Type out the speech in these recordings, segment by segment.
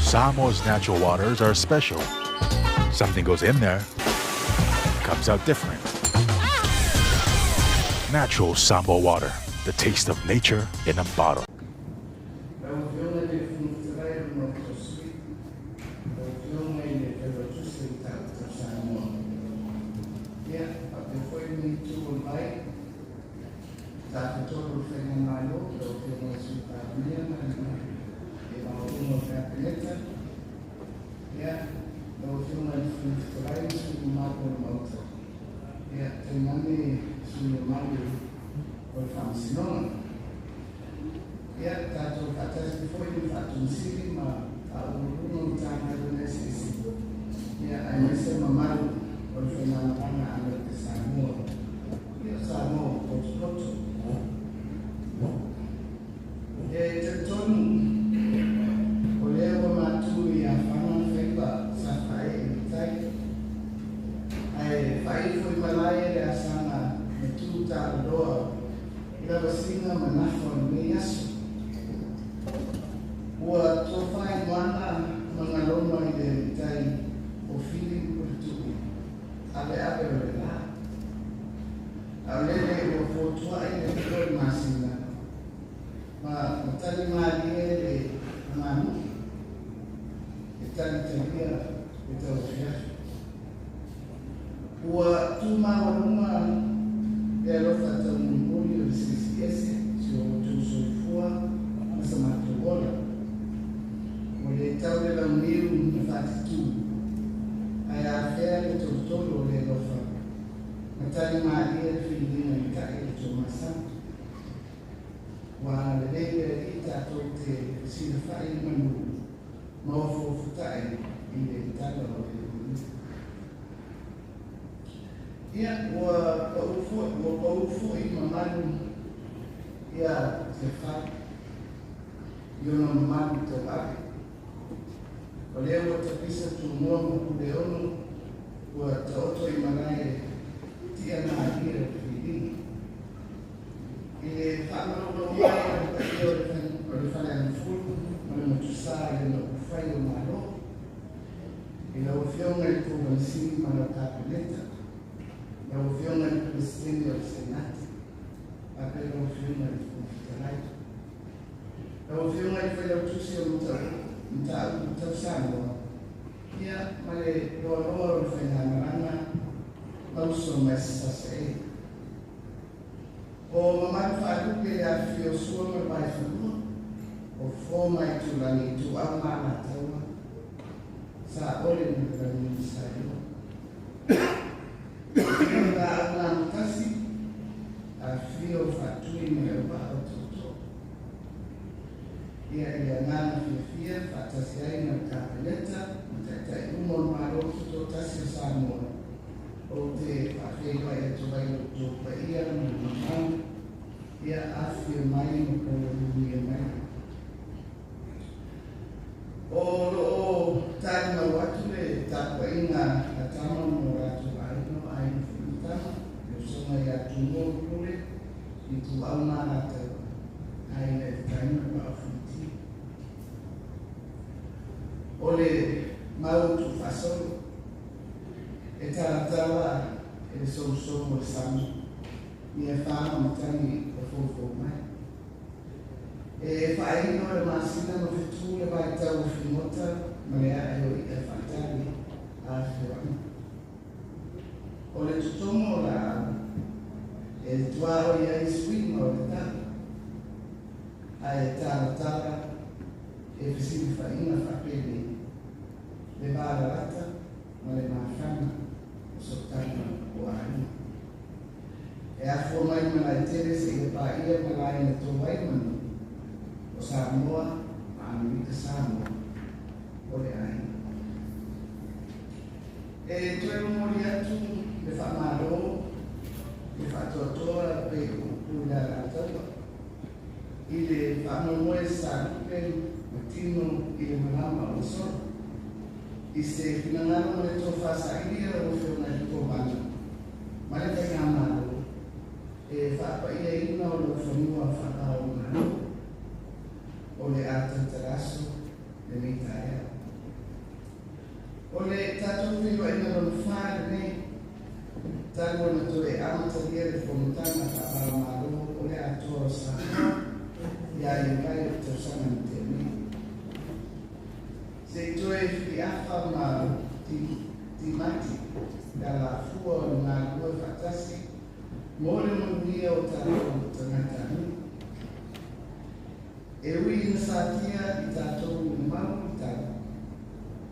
Samoa's natural waters are special. Something goes in there, comes out different. Natural Samoa water, the taste of nature in a bottle. Lau Afioga i le Fofoga Fetalai o le Maota o Sui, lau Afioga i le Failautusi o le Mataupu Tau Samoa, ia, faapea foi lenei itu o le vai, Tafatolu o le Faigamalo, lau Afioga i le Sui Palemia ma le maualuga o le Kapeneta, ia, lau Afioga i le Fofoga Fetalai ma sui usufono mamalu o le Maota, ia, tainane sui usufono mamalu o le Faamasinoga. Ia, tatou faatasi foi le Faatonisili ma Faauluuluga o Matagaluega eseese, ia, aemaise mamalu o le faigamalaga a Amerika Samoa, ia, o Samoa ua potopoto. E talitonu o lea ua matu i afaga faiva sa faaee i le tai, ae faaifo i malae le asaga ma tu talaloa i lavasiga ma nafa o lenei aso. Ua tofa i moana ma galoma i le tai o Fili ma Puletuu, aveave o le la. A o lele ua fotuai le pua i le masina, ma tali malie le aganuʻu e talitalia le tauafiafi. Ua tu maualuga le alofa taumulimuli o le Silisili Ese si o outou soifua ma sa matou ola. Ua le tau le launiu na faatitū, ae afea le tolotolo o le alofa ma tali malie le filiga i taʻi le Tomasau. Ua agalelei le Alii tatou te fesilafai i manu ma ofoofutaʻi i le tala o le manuia. Ia, ua pau foi, ua pau foi mamalu ia Tiafau i ona mamalu tauave. O lea ua tapisa Tumua ma Puleono, ua taoto i malae tia malie o le filiga. I le faamaulau mai o le paia o le Faleagafulu ma le Motusa i lona upufai o Malo, i lau Afioga i le Kovana Sili ma lau Kapeneta, lau Afioga i le Peresetene o le Senate, faapea lau Afioga i le Fofoga Fetalai. Lau Afioga i le Failautusi o Mataupu Tau Samoa, ia, ma le loaloa o le faigamalaga ma uso mai Sasae. O mamalu faalupe le afifio o Sua ma le Vaifanua, o Fofo ma Aitulagi, Ituau ma Alataua, Saole ma le Launiu Saelua. Afio le Laau na Amotasi, afifio Faatui ma le Auvaa o Tootoo. Ia, i le agaga fiafia faatasi ai ma le Kapeneta ma taitai uma o le Malo Tutoatasi o Samoa, ou te faafeiloai atu ai i lo outou paia ma le mamalu, ia afifio mai ma polomuia mai. O lo o talimau atu le tapuaiga a Tama ma o latou aiga, o aiga foi ma Tama, le usoga ia Tumua ma Pule, Ituau ma Alataua, Aiga i le Tai ma le Vaa o Fonoti. O le mau tuufaasolo e talatala e le sousou o le sami i afa ma matagi o foufou mai. E faaino le masina ma fetu le vaitau o figota ma le ae o iʻa faatali a afioaga. O le totogo o laau e tuaoi ai suiga o le tau, ae talatala e fesilafaiga faapenei le valalata ma le mafana o sootaga o aiga. E afua mai Malaetele seia paia malae na tou ai manu o Samoa ma Amerika Samoa o le aiga. E toe momoli atu le faamalo, le faatoatoa pei o upu i le Alataua i le faamoemoe sa lupe ma tino i le malama o le solo. I se finagalo ma le tofa saili a lau Afioga i le Kovana ma le Faigamalo e faapaiaina o lou fanua faavaomalo o le a tautalaso lenei taeao. Feiloaiga lona fa lenei talu ona toe amatalia le fonotaga faava-o-Malo o le Atoa o Samoa ia Iulai o le tausaga na tea nei. Se i toe filiafa ma timati le alafua o le galulue faatasi mo le manuia o tatou tagatanuu. E ui ina satia i tatou i le mau le tau,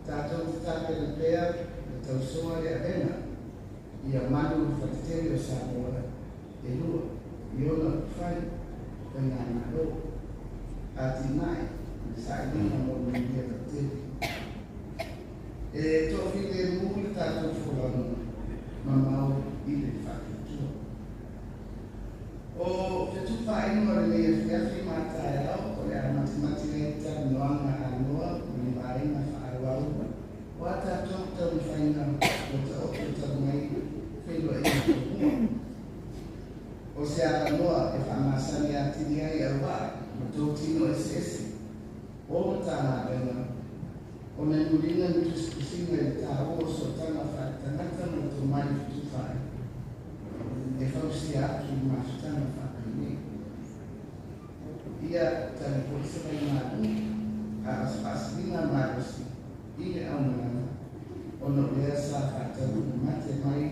tatou te tapena pea le tausoa le avega ia malu le faletele o Samoa e lua i ona upufai, faigamalo, atinae ma le sailiga mo le manuia lautele. E toafilemu le tatou folauga ma mau i le faatuatua. O fetufaaiga o lenei afiafi ma a taeao o le a matimati ai talanoaga anoa ma ni vaaiga faaauau o a tatou taumafaiga ua taoto talu mai feiloaiga muamua. O se avanoa e faamasani atili ai auvaa ma totino eseese o Matagaluega ona e muliga ni tusitusiga i le taua o sootaga faaletagata ma le tomai fetufaai e fausia atu i mafutaga faapenei. Ia tali foi se vaimalu a o se faasiliga malosi i le aumalaga ona o lea sa faataunuu mate mai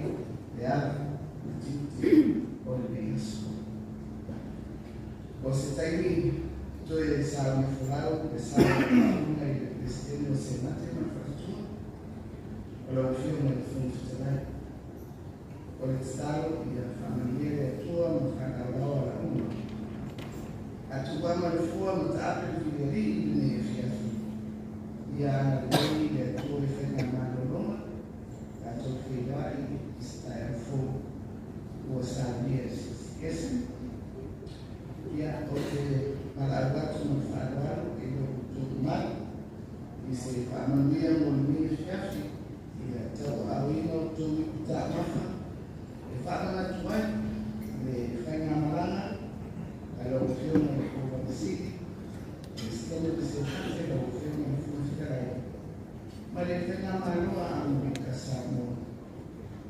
le ala ma tiute o lenei aso. O se taimi toe saunia folau le sa o i le Peresetene o Senate ma le Faletua o lau Afioga i le Fofoga Fetalai. O le tatalo ia faamanuia le Atua ma faalaolao alauma. Atuama le fua ma taape le filialii i lenei afiafi. Ia agalelei le Atua i faigamalologa tatou feiloai i se taeao fou ua saunia e se ese. Ia, ou te valaau atu ma le faaaloalo i lo outou mamalu i se faamanuia mo lenei afiafi. Ia tauaaoina outou iputamafa e faamanatu ai le faigamalaga a lau Afioga i le Kovana Sili, Peresetene o le Senate, lau Afioga i le Fofoga Fetalai, ma le faigamalo a Amerika Samoa.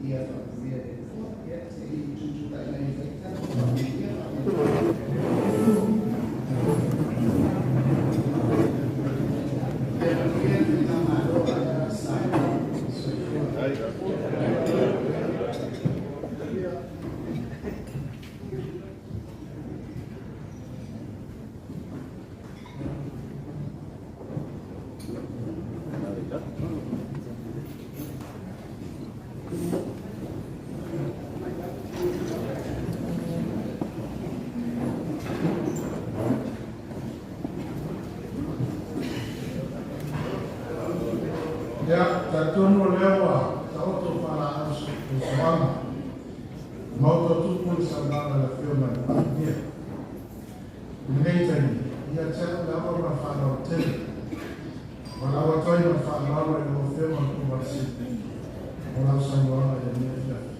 Ia faamanuia le Atua. Ia se i tutulai mai e faitala faamanuia. Ia manuia le faigamalo a Samoa. Soifua. Ia, talitonu o lea ua taoto faalaau soaga ma tupu i le saunoaga a le Afioga i le Palemia. I lenei taimi, ia te au le ava ma le faaaloalo tele. Valaau atu ai ma le faaaloalo i lau Afioga i le Kovana Sili mo lau saunoaga i lenei afiafi.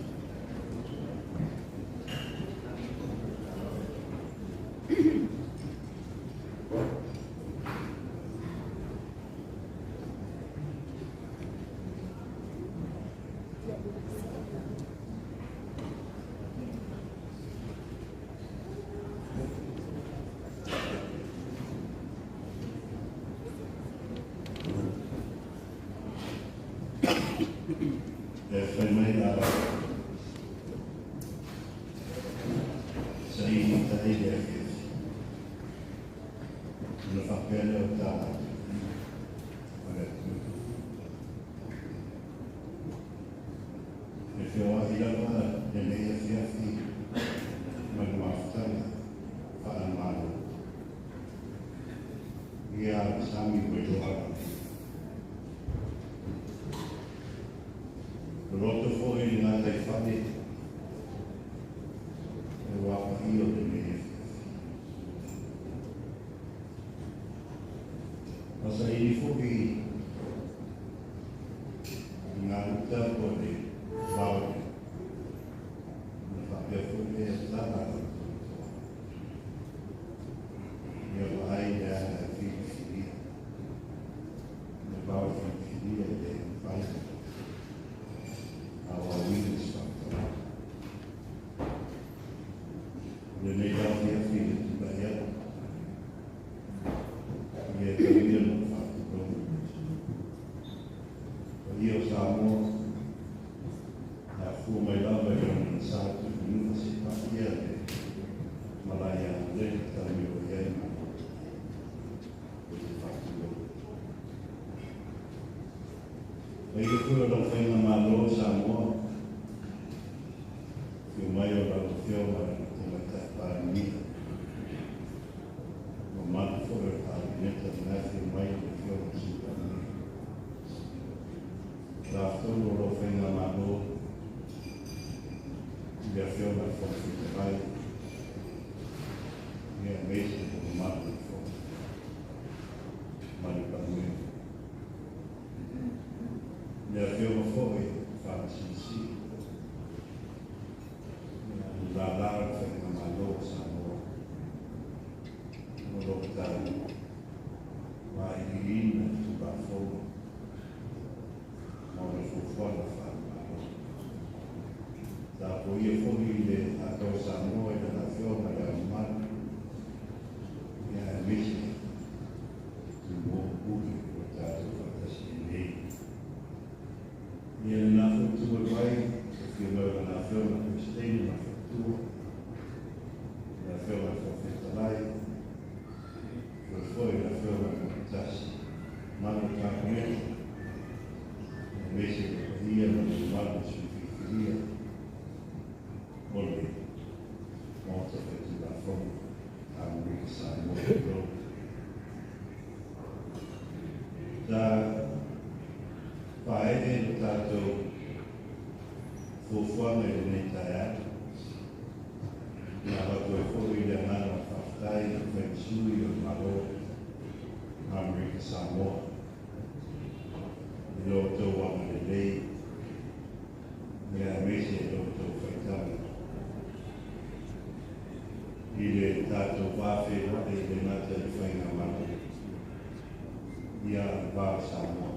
E fai mai a saili tai le afiafi. Ona faapea lea o tala o le atunuu. E feoai lava lenei afiafi ma le mafutaga faale-Malo. Ia sami ua iloa lava. Loloto foi i le gataifale e ua paia o lenei afiafi. Ma saili foi i ngā uta po le vao. Na faapea foi le tala a le toa. Ia vaai le ala e filifilia. Le vao filifilia e le mafai. Lenei lava afiafi i le tulai atu ia e talia na faatulou. Paia o Samoa, e afua mai lava i lona sa tulinufa se paia le malaia le talimilo i ai malo o te faatulou. Paia foi o lau faiga malo Samoa, afio mai o lau Afioga i le Tamaitai Palemia, mamalu foi o le Kapeneta lena e afio mai le Afioga i le Sui Palemia. Tafatolu o lau faigamalo i le Afioga i le Fofoga Fetalai, ia aemaise le mamalu o le Fono ma le Palemene. Le Afioga foi i le Faamasino Sili, le lala o le faigamalo o Samoa, o lo o tau vailiiliina le Tulafono ma le fuafuaga faale-Malo. Tapuaia foi le Atoa Samoa i lana Afioga i Le Ao Mamalu, ia aemaise Tumua Pule ua tatou faatasi ai nei. Ia lena foi tu e mai, e fia mai o lana Afioga Peresetene ma le Faletua, le Afioga i le Fofoga Fetalai, foi foi le Afioga i le Tasi, mamalu o le Kapeneta, aemaise le paia ma le mamalu o sui filifilia o le Maota Faitulafono Amerika Samoa. Tulou. Sa paee le tatou fuafuaga i lenei taeao, na avatu ai foi le agaga o le faafetai i le faimasui o le Malo Amerika Samoa i lo outou agalelei, ia aemaise i lo outou faitaga i le tatou va feiloai e le gata i le faigamalo, ia le va o Samoa.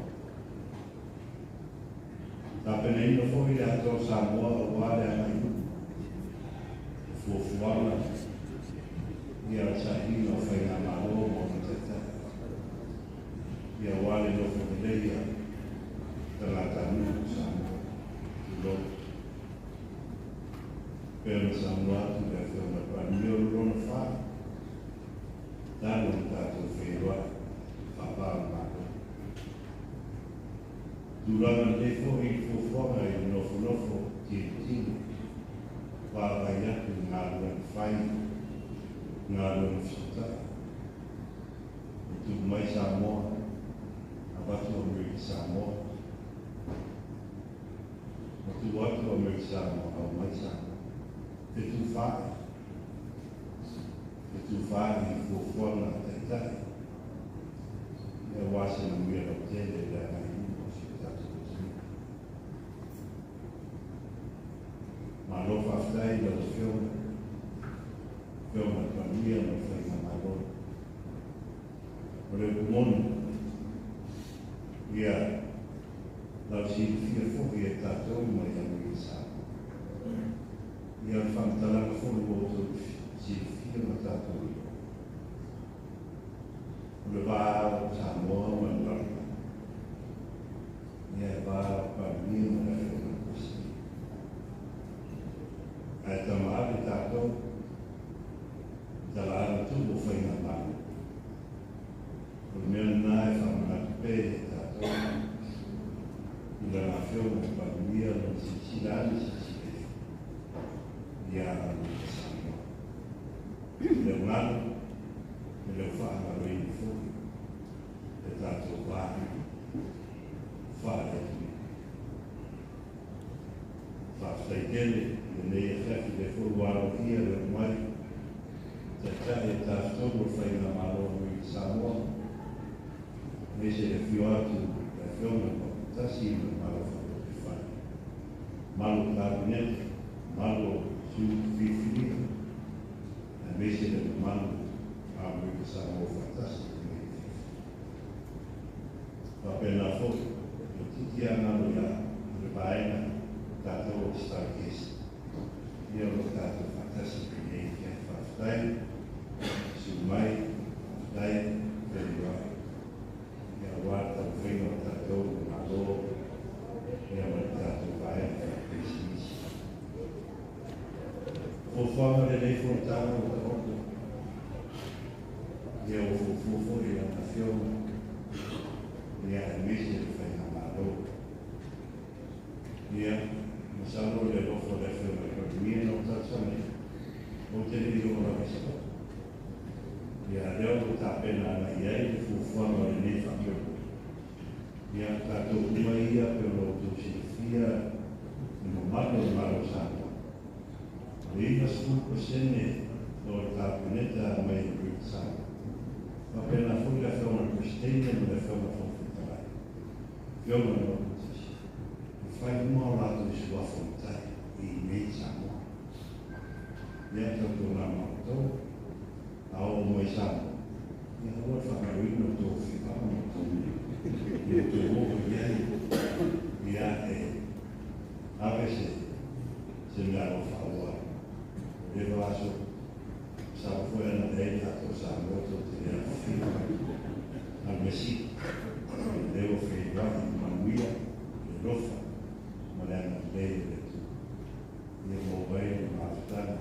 Tapenaina foi le Atoa Samoa aua le agai i luma o fuafuaga, ia le sailiga o faigamalo ma ona taitai, ia aua le nofo lelei a tagatanuu o Samoa. Tulou. Pei ona saunoa atu le Afioga i le Palemia, o lona fa talu ona tatou feiloai faava-o-Malo. Tulaga lenei foi i fuafuaga i le nofonofo tilotilo, vaavaai atu i galuega fai, galuega fesootai. E tuu mai Samoa, avatu Amerika Samoa, ma tuu atu Amerika Samoa, aumai Samoa. Fetufaai, fetufaai i fuafuaga a taitai, ia aua se manuia lautele i le agai i luma o si o tatou atunuu. Malo faafetai i lau Afioga, Afioga i le Palemia ma le faigamalo. O le upu moni, ia lau silafia foi e tatou mai Amerika Samoa. Ia o le faamatalaga foi ua outou silafia ma tatou iloa. O le va o Samoa ma le lalolagi. Ia e va o le Palemia ma le Afioga i le Peresetene. Ae tamaave tatou, talaave tuu o faigamalo. O le mea lena e faamanatu pea ia tatou i lana Afioga i le Palemia lona silasila ane silasila ifo ia Amerika Samoa. E le o galo, e le o faagaloina foi le tatou va faale-atunuu. Faafetai tele i lenei afiafi lea foi ua aloaia le oo mai taitai e tafatolu o le faigamalo o Amerika Samoa, aemaise le afio atu le Afioga i le Maoputasi ma le Malo Faalupefaifale, mamalu o le Kapeneta, mamalu o sui filifilia, aemaise le mamalu o Amerika Samoa faatasi i lenei afiafi. Faapena foi, toeitiiti lava galo ia le vaega tatou o Stargaze, ia o lo o tatou faatasi i lenei afiafi. Faafetai, susu mai, faafetai, feiloai. Ia aua le taumafaiga o tatou i le Malo ia ma le tatou vaega faipisinisi. Fuafuaga o lenei fonotaga ua taoto, ia ua fuafua foi i lana Afioga ia aemaise le faigamalo. Ia, masalo le alofa o le Afioga i le Palemia na ou talosagaina, ou te le i oo lava i Savaii. Ia, a lea ua tapena agai i ai le fuafuaga o lenei faamoemoe. Ia, tatou uma ia pei ona outou silafia le mamalu o le Malo o Samoa, o le 90% o le Kapeneta mai le Greater Samoa. Faapena foi le Afioga i le Peresetene ma le Afioga i le Fofoga Fetalai, Afioga i le Motu Tasi, e fai uma o latou suafa matai i inei i Samoa. Ia, tautuana ma outou, a oo mai Samoa, ia aua le faagaloina outou afioaga ma outou nuu, ia outou oo i ai, ia e ave se meaalofa aua o leva aso masalo foi ana leai le atoa Samoa tou te le afifio mai. A o le mea sili, o lea ua feiloai i le manuia, le alofa ma le agalelei o le Atua. Ia maua ai le mafutaga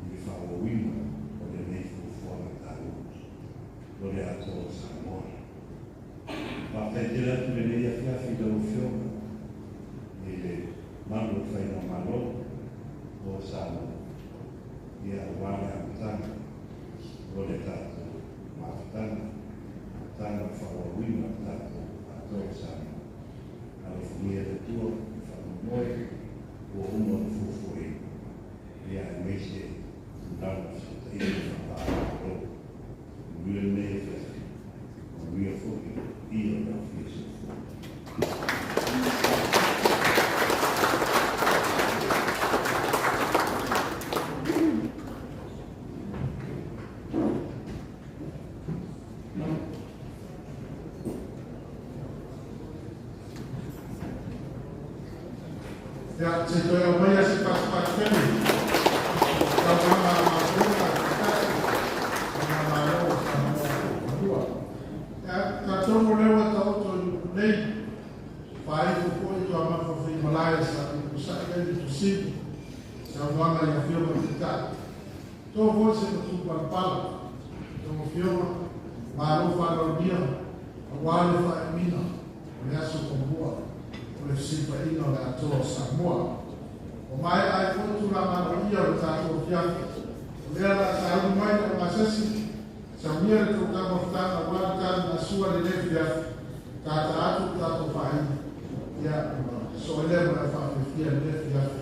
i le faaauauina o lenei fuafuaga taua o le atoa o Samoa. Faafetai tele atu i lenei afiafi i lau Afioga i le malu o le faigamalo o Samoa, ia aua le amataga o le tatou mafutaga, amataga o le faaauauina o le tatou atoa o Samoa. Alofagia e le Atua le faamoemoe ua uma ona fuafuaina, ia aemaise tulaga o fesootaiga faava-o-Malo. Manuia lenei afiafi, manuia foi ia o le aofia soifua. Ia, se i toe aumaia se patupatu tele saunoaga a Mapuga Tasi o Malo o Samoa Manua. Ia, talitonu o lea ua taoto i nei, faaifo foi tuamafa malae sa tupusa'i ai le tusili saunoaga i Afioga Taitai. To foi se matupalapala lau Afioga, malo faaloalogia aua le faaiuina o le aso muamua o le fesilafaiga o le atoa o Samoa. Ua maea ai foi tulaga aloaia o le tatou afiafi. O lea la sauni mai le augasasi, saunia le tou taumafataga aua le taligasua lenei afiafi, tata atu le tatou faaili. Ia, sosoo ai lea ma le faafiafia lenei afiafi.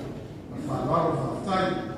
Ma le faaaloalo, faafetai.